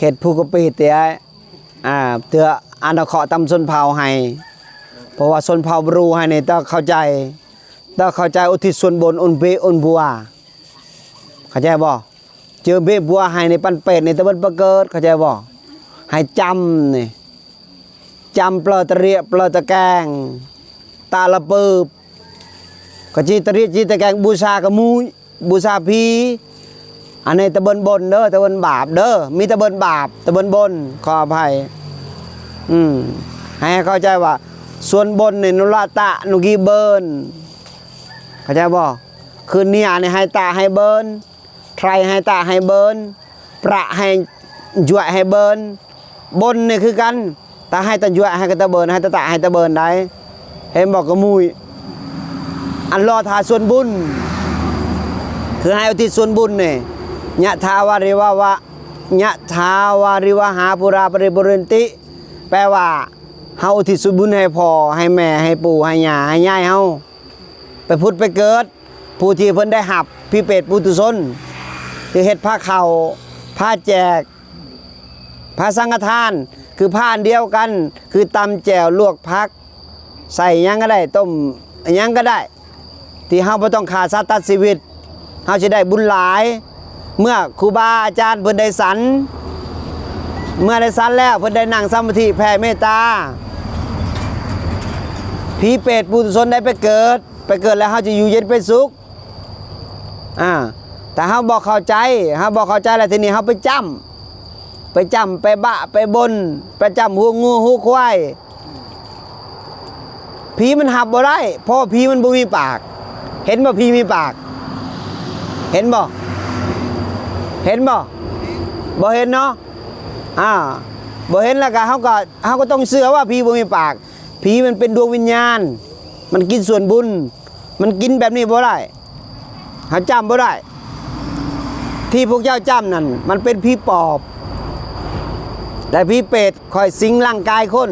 ເຮັດພູກະປີດຕິອ້າຍ ອ່າ ເທື່ອອະນຸເຄາະຕາມຊົນເຜົ່າໃຫ້ ເພາະວ່າຊົນເຜົ່າບຣູໄຮນີ້ຕ້ອງເຂົ້າໃຈ ຕ້ອງເຂົ້າໃຈອຸທິດສ່ວນບຸນອຸ່ນເບອຸ່ນບົວ ເຂົ້າໃຈບໍ່? ເຈີເບບົວໄຮນີ້ປັນເປດນີ້ຕະເບີດປະເກີດ ເຂົ້າໃຈບໍ່? ໃຫ້ຈຳນີ້ ຈຳເປີຕະເຣຍ ເປີຕະແກງ ຕາລະປືບ ກະຈີຕະເຣຍ ຈີຕະແກງ ບູຊາກະມຸຍ ບູຊາຜີ ອັນນີ້ຕະເບີນບົນເດີ ຕະເບີນບາບເດີ ມີຕະເບີນບາບ ຕະເບີນບົນ ຂໍອະໄພ ອືມ ໃຫ້ເຂົ້າໃຈວ່າ ສ່ວນບົນນີ້ນຸລະຕະນຸກີເບີນ ເຂົ້າໃຈບໍ່? ຄືເນຍນີ້ໃຫ້ຕະໃຫ້ເບີນ ໄທໃຫ້ຕະໃຫ້ເບີນ ປະໃຫ້ຢວຍໃຫ້ເບີນ ບົນນີ້ຄືກັນ ຕະໃຫ້ຕະຢວຍໃຫ້ກະຕະເບີນ ໃຫ້ຕະຕະໃຫ້ຕະເບີນໄດ ເຫັນບໍ່? ກະມຸຍ ອັນລໍຖ້າສ່ວນບຸນ ຄືໃຫ້ອຸທິດສ່ວນບຸນນີ້ ຍະຖາວາລິວະວະ ຍະຖາວາລິວະຫາປູຣາປະລິປູເຣນຕິ ແປວ່າ ເຮົາອຸທິດສ່ວນບຸນໃຫ້ພໍ່ ໃຫ້ແມ່ ໃຫ້ປູ່ ໃຫ້ຍ່າ ໃຫ້ຍາຍເຮົາ ໄປຜຸດໄປເກີດ ຜູ້ທີ່ເພິ່ນໄດ້ຮັບ ຜີເປດປຸຖຸຊົນ ທີ່ເຮັດພາເຂົ້າ ພາແຈກ ພາສັງຄະທານ ຄືພາອັນດຽວກັນ ຄືຕຳແຈ່ວ ລວກຜັກ ໃສ່ຫຍັງກະໄດ້ ຕົ້ມຫຍັງກະໄດ້ ທີ່ເຮົາບໍ່ຕ້ອງຂ້າສັດຕັດຊີວິດ ເຮົາຊິໄດ້ບຸນຫຼາຍ ເມື່ອຄູບາອາຈານເພິ່ນໄດ້ສັນ ເມື່ອໄດ້ສັນແລ້ວ ເພິ່ນໄດ້ນັ່ງສະມາທິແຜ່ເມດຕາ ຜີເປດປຸຖຸຊົນໄດ້ໄປເກີດ ໄປເກີດແລ້ວເຮົາຈະຢູ່ເຢັນເປັນສຸກ ອ່າ ຖ້າເຮົາບໍ່ເຂົ້າໃຈ ເຮົາບໍ່ເຂົ້າໃຈແລ້ວ ທີນີ້ເຮົາໄປຈ້ຳ ໄປຈ້ຳ ໄປບະ ໄປບົນ ໄປຈ້ຳຫູງູຫູຄວາຍ ຜີມັນຮັບບໍ່ໄດ້ ເພາະຜີມັນບໍ່ມີປາກ ເຫັນບໍ່? ຜີມີປາກ ເຫັນບໍ່? ເຫັນບໍ່? ບໍ່ເຫັນເນາະ ອ່າ ບໍ່ເຫັນແລ້ວກະ ເຮົາກະ ເຮົາກະຕ້ອງເຊື່ອວ່າຜີບໍ່ມີປາກ ຜີມັນເປັນດວງວິນຍານ ມັນກິນສ່ວນບຸນ ມັນກິນແບບນີ້ບໍ່ໄດ້ ເຮົາຈ້ຳບໍ່ໄດ້ ທີ່ພວກເຈົ້າຈ້ຳນັ້ນ ມັນເປັນຜີປອບ ແລະ ຜີເປດ ຄ່ອຍສິງຮ່າງກາຍຄົນ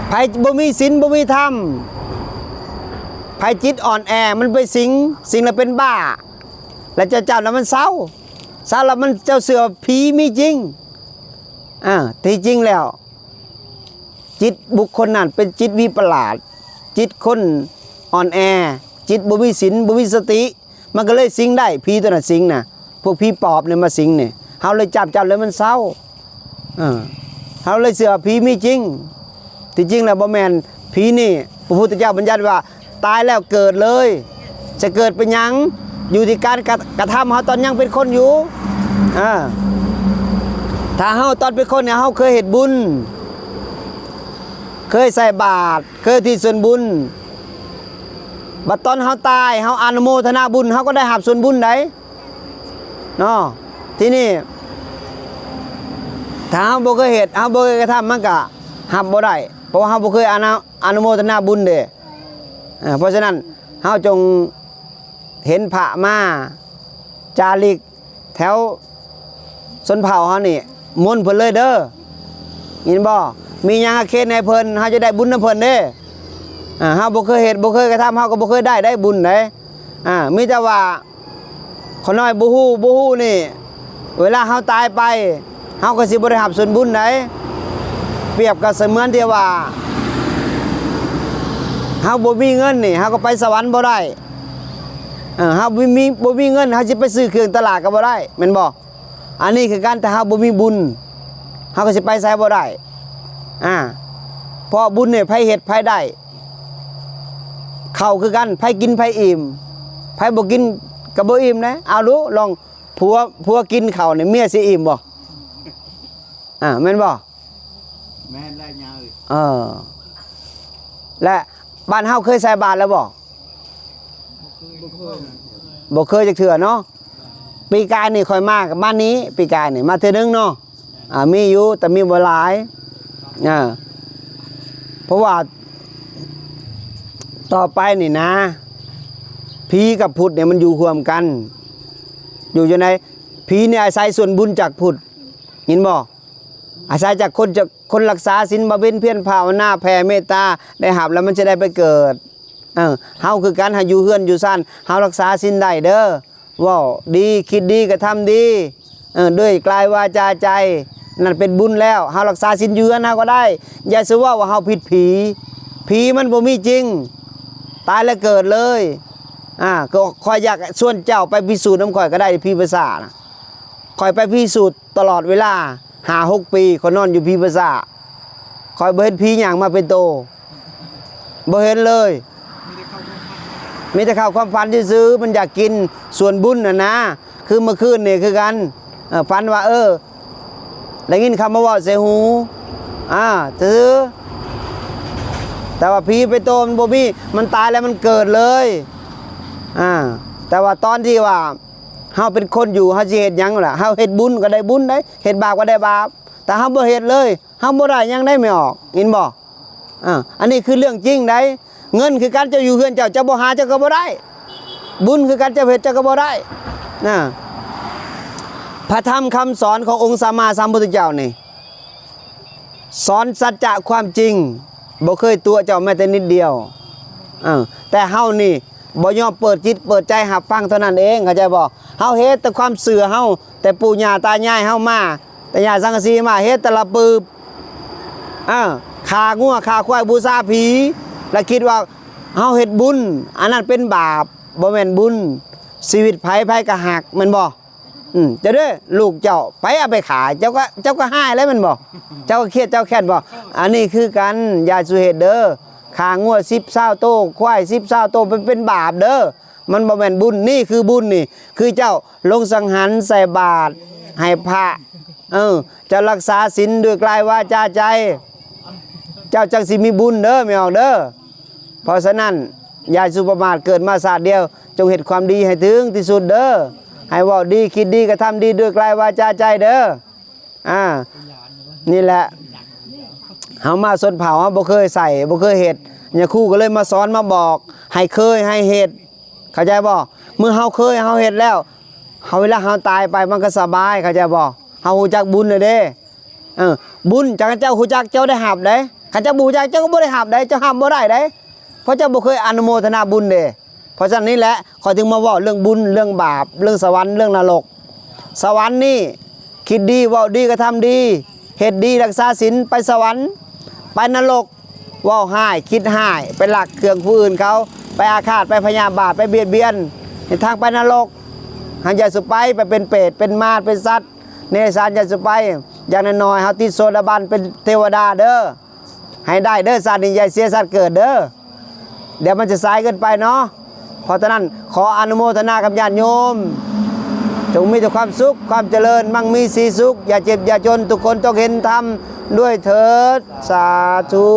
ໃຜບໍ່ມີສິນ ບໍ່ມີທຳ ໃຜຈິດອ່ອນແອ ມັນໄປສິງ ສິງແລ້ວເປັນບ້າ ແລ້ວເຈົ້າຈ້ຳແລ້ວມັນເຊົາ ເຊົາແລ້ວມັນ ເຈົ້າເຊື່ອຜີມີຈິງ ອ່າ ທີ່ຈິງແລ້ວ ຈິດບຸກຄົນນັ້ນເປັນຈິດວິປະຫຼາດ ຈິດຄົນອ່ອນແອ ຈິດບໍ່ມີສິນ ບໍ່ມີສະຕິ ມັນກະເລີຍສິງໄດ້ ຜີໂຕນັ້ນສິງນະ ພວກຜີປອບນີ້ມາສິງນີ້ ເຮົາເລີຍຈັບ ຈັບແລ້ວມັນເຊົາ ເອີ ເຮົາເລີຍເຊື່ອຜີມີຈິງ ທີ່ຈິງແລ້ວບໍ່ແມ່ນ ຜີນີ້ ພະພຸດທະເຈົ້າບັນຍັດວ່າ ຕາຍແລ້ວເກີດເລີຍ ຈະເກີດເປັນຫຍັງ ຢູ່ທີ່ການກະ ກະທຳເຮົາຕອນຍັງເປັນຄົນຢູ່ ເອີ ຖ້າເຮົາຕອນເປັນຄົນນີ້ ເຮົາເຄີຍເຮັດບຸນ ເຄີຍໃສ່ບາດ ເຄີຍອຸທິດສ່ວນບຸນ ບັດຕອນເຮົາຕາຍ ເຮົາອະນຸໂມທະນາບຸນ ເຮົາກໍໄດ້ຮັບສ່ວນບຸນໃດ ເນາະ ທີນີ້ ຖ້າເຮົາບໍ່ເຄີຍເຮັດ ເຮົາບໍ່ເຄີຍກະທຳ ມັນກະຮັບບໍ່ໄດ້ ເພາະວ່າເຮົາບໍ່ເຄີຍອະນຸ ອະນຸໂມທະນາບຸນເດ້ ເອີ ເພາະສະນັ້ນ ເຮົາຈົ່ງເຫັນພະມາຈາລິກແຖວຊົນເຜົ່າເຮົານີ້ ມົນເພິ່ນເລີຍເດີ ຍິນບໍ່? ມີຫຍັງກະເຄນໃຫ້ເພິ່ນ ເຮົາຈະໄດ້ບຸນນຳເພິ່ນເດ້ ເຮົາບໍ່ເຄີຍເຮັດ ບໍ່ເຄີຍກະທຳ ເຮົາກໍບໍ່ເຄີຍໄດ້ ໄດ້ບຸນໃດ ມີແຕ່ວ່າ ຂ້ານ້ອຍບໍ່ຮູ້ ບໍ່ຮູ້ນີ້ ເວລາເຮົາຕາຍໄປ ເຮົາກໍຊິບໍ່ໄດ້ຮັບສ່ວນບຸນໃດ ປຽບກັບສະເໝືອນທີ່ວ່າ ເຮົາບໍ່ມີເງິນນີ້ ເຮົາກໍໄປສະຫວັນບໍ່ໄດ້ ເອີ ເຮົາບໍ່ມີ ບໍ່ມີເງິນ ເຮົາຊິໄປຊື້ເຄື່ອງຕະຫຼາດກໍບໍ່ໄດ້ ແມ່ນບໍ່? ອັນນີ້ຄືກັນ ຖ້າເຮົາບໍ່ມີບຸນ ເຮົາກໍຊິໄປໃສບໍ່ໄດ້ ອາ ເພາະບຸນນີ້ໃຜເຮັດໃຜໄດ້ ເຂົ້າຄືກັນ ໃຜກິນໃຜອີ່ມ ໃຜບໍ່ກິນກໍບໍ່ອີ່ມນະ ເອົາດູ ລອງ ຜົວ ຜົວກິນເຂົ້ານີ້ ເມຍຊິອີ່ມບໍ່? ອາ ແມ່ນບໍ່? ແມ່ນແລ້ວຍາເອີຍ ເອີ ແລະ ບ້ານເຮົາເຄີຍໃສ່ບາດແລ້ວບໍ່? ບໍ່ເຄີຍ ບໍ່ເຄີຍຈັກເທື່ອເນາະ ປີກາຍນີ້ຂ້ອຍມາກັບມານີ້ ປີກາຍນີ້ມາເທື່ອໜຶ່ງເນາະ ອາ ມີຢູ່ ແຕ່ມີບໍ່ຫຼາຍ ອາ ເພາະວ່າຕໍ່ໄປນີ້ນະ ຜີກັບພຸດນີ້ມັນຢູ່ຮ່ວມກັນ ຢູ່ຈັ່ງໃດ? ຜີນີ້ອາໄສສ່ວນບຸນຈາກພຸດ ເຫັນບໍ່? ອາໄສຈາກຄົນ ຈາກຄົນລັກສາສິນ ບຳເພັນພຽນ ພາວະນາ ແຜ່ເມດຕາ ໄດ້ຮັບແລ້ວມັນຈະໄດ້ໄປເກີດ ເອີ ເຮົາຄືກັນ ໃຫ້ຢູ່ເຮືອນຢູ່ຊານ ເຮົາລັກສາສິນໄດ້ເດີ ເວົ້າດີ ຄິດດີ ກະທຳດີ ເອີ ດ້ວຍກາຍ ວາຈາ ໃຈ ນັ້ນເປັນບຸນແລ້ວ. ເຮົາຮັກສາສິນຢູ່ເຮືອນເຮົາກໍໄດ້. ຢ່າຊິເວົ້າວ່າເຮົາຜິດຜີ. ຜີມັນບໍ່ມີຈິງ. ຕາຍແລ້ວເກີດເລີຍ. ອາ ກໍຂ້ອຍຢາກຊວນເຈົ້າໄປພິສູດນຳຂ້ອຍກໍໄດ້ ຜີປີສາດນະ. ຂ້ອຍໄປພິສູດຕະຫຼອດເວລາຫ້າຫົກປີ ຂ້ອຍນອນຢູ່ຜີປີສາດ. ຂ້ອຍບໍ່ເຫັນຜີຫຍັງມາເປັນໂຕ. ບໍ່ເຫັນເລີຍ. ມີແຕ່ເຂົ້າຄວາມຝັນຊື່ໆ. ມັນຢາກກິນສ່ວນບຸນຫັ້ນນະ. ຄືເມື່ອຄືນນີ້ຄືກັນ. ເອີ ຝັນວ່າ ເອີ ໄດ້ຍິນຄຳມາເວົ້າໃສ່ຫູ. ອາ ຊື່. ແຕ່ວ່າຜີເປັນໂຕມັນບໍ່ມີ. ມັນຕາຍແລ້ວມັນເກີດເລີຍ. ອາ ແຕ່ວ່າຕອນທີ່ວ່າເຮົາເປັນຄົນຢູ່ ເຮົາຊິເຮັດຫຍັງລະ? ເຮົາເຮັດບຸນກໍໄດ້ບຸນໄດ໋. ເຮັດບາບກໍໄດ້ບາບ. ແຕ່ເຮົາບໍ່ເຮັດເລີຍ. ເຮົາບໍ່ໄດ້ຫຍັງໄດ໋ ແມ່ອອກ ເຫັນບໍ່? ອາ ອັນນີ້ຄືເລື່ອງຈິງໄດ໋. ເງິນຄືກັນ ເຈົ້າຢູ່ເຮືອນເຈົ້າ ເຈົ້າບໍ່ຫາ ເຈົ້າກໍບໍ່ໄດ້. ບຸນຄືກັນ ເຈົ້າເຮັດ ເຈົ້າກໍບໍ່ໄດ້ນະ. ພະທຳຄຳສອນຂອງອົງສຳມາສຳພຸດທະເຈົ້ານີ້ ສອນສັດຈະຄວາມຈິງ ບໍ່ເຄີຍຕົວະເຈົ້າແມ້ແຕ່ນິດດຽວ. ເອີ ແຕ່ເຮົານີ້ ບໍ່ຍອມເປີດຈິດເປີດໃຈຮັບຟັງເທົ່ານັ້ນເອງ ເຂົ້າໃຈບໍ່? ເຮົາເຮັດແຕ່ຄວາມເຊື່ອເຮົາ ແຕ່ປູ່ຍ່າຕາຍາຍເຮົາມາ ແຕ່ຍ່າສັງກະສີມາ ເຮັດແຕ່ລະປຶບ ເອີ ຂ້າງົວຂ້າຄວາຍ ບູຊາຜີ ແລ້ວຄິດວ່າເຮົາເຮັດບຸນ ອັນນັ້ນເປັນບາບ ບໍ່ແມ່ນບຸນ. ຊີວິດໃຜ ໃຜກໍຮັກ ແມ່ນບໍ່? ອືມ ເຈົ້າເດີ ລູກເຈົ້າ ໃຜເອົາໄປຂາຍ ເຈົ້າກໍ ເຈົ້າກໍຮ້າຍແລ້ວແມ່ນບໍ່? ເຈົ້າກໍຄຽດ ເຈົ້າແຄ້ນບໍ່? ອັນນີ້ຄືກັນ ຢ່າສູ່ເຮັດເດີ. ຂ້າງົວສິບຊາວໂຕ ຄວາຍສິບຊາວໂຕ ເປັນ ເປັນບາບເດີ ມັນບໍ່ແມ່ນບຸນ. ນີ້ຄືບຸນ ນີ້ຄືເຈົ້າລົງສັງຫານໃສ່ບາດໃຫ້ພະ ເອີ ເຈົ້າຮັກສາສິນດ້ວຍກາຍ ວາຈາ ໃຈ ເຈົ້າຈັ່ງຊິມີບຸນເດີ ແມ່ອອກເດີ. ເພາະສະນັ້ນ ຢ່າສູ່ປະໝາດ ເກີດມາຊາດດຽວ ຈົ່ງເຮັດຄວາມດີໃຫ້ເຖິງທີ່ສຸດເດີ. ໃຫ້ເວົ້າດີ ຄິດດີ ກະທຳດີ ດ້ວຍກາຍ ວາຈາ ໃຈເດີ. ອາ ນີ້ແຫຼະ ເຮົາມາຊົນເຜົ່າ ເຮົາບໍ່ເຄີຍໃຊ້ ບໍ່ເຄີຍເຮັດ ຍາຄູກໍເລີຍມາສອນມາບອກ ໃຫ້ເຄີຍໃຫ້ເຮັດ ເຂົ້າໃຈບໍ່? ເມື່ອເຮົາເຄີຍ ເຮົາເຮັດແລ້ວ ເຮົາ ເວລາເຮົາຕາຍໄປ ມັນກໍສະບາຍ ເຂົ້າໃຈບໍ່? ເຮົາຮູ້ຈັກບຸນແລ້ວເດ້. ເອີ ບຸນ ຄັນເຈົ້າຮູ້ຈັກ ເຈົ້າໄດ້ຮັບໄດ໋. ຄັນເຈົ້າບໍ່ຮູ້ຈັກ ເຈົ້າກໍບໍ່ໄດ້ຮັບໄດ໋ ເຈົ້າຮັບບໍ່ໄດ້ໄດ໋ ເພາະເຈົ້າບໍ່ເຄີຍອະນຸໂມທະນາບຸນເດ້. ເພາະສະນັ້ນນີ້ແຫຼະ ຂ້ອຍຈຶ່ງມາເວົ້າເລື່ອງບຸນ ເລື່ອງບາບ ເລື່ອງສະຫວັນ ເລື່ອງນະລົກ. ສະຫວັນນີ້ ຄິດດີ ເວົ້າດີ ກະທຳດີ ເຮັດດີ ຮັກສາສິນ ໄປສະຫວັນ. ໄປນະລົກ ເວົ້າຮ້າຍ ຄິດຮ້າຍ ໄປລັກເຄື່ອງຜູ້ອື່ນເຂົາ ໄປອາຄາດ ໄປພະຍາບາດ ໄປບຽດບຽນ ໃນທາງໄປນະລົກ. ຫັ້ນຢ່າສູ່ໄປ ໄປເປັນເປດ ເປັນມານ ເປັນສັດເດລະສານ ຢ່າສູ່ໄປ. ຢ່າງໜ້ອຍໆ ເຮົາຕິດໂສດາບັນ ເປັນເທວະດາເດີ. ໃຫ້ໄດ້ເດີ ຊາດນີ້ຢ່າເສຍຊາດເກີດເດີ. ດຽວມັນຈະສາຍເກີນໄປເນາະ. ເພາະສະນັ້ນ ຂໍອະນຸໂມທະນາກັບຍາດໂຍມ ຈົ່ງມີແຕ່ຄວາມສຸກ ຄວາມຈະເລີນ ມັ່ງມີສີສຸກ ຢ່າເຈັບຢ່າຈົນ ທຸກຄົນຈົ່ງເຫັນທຳດ້ວຍເທີດ ສາທຸ.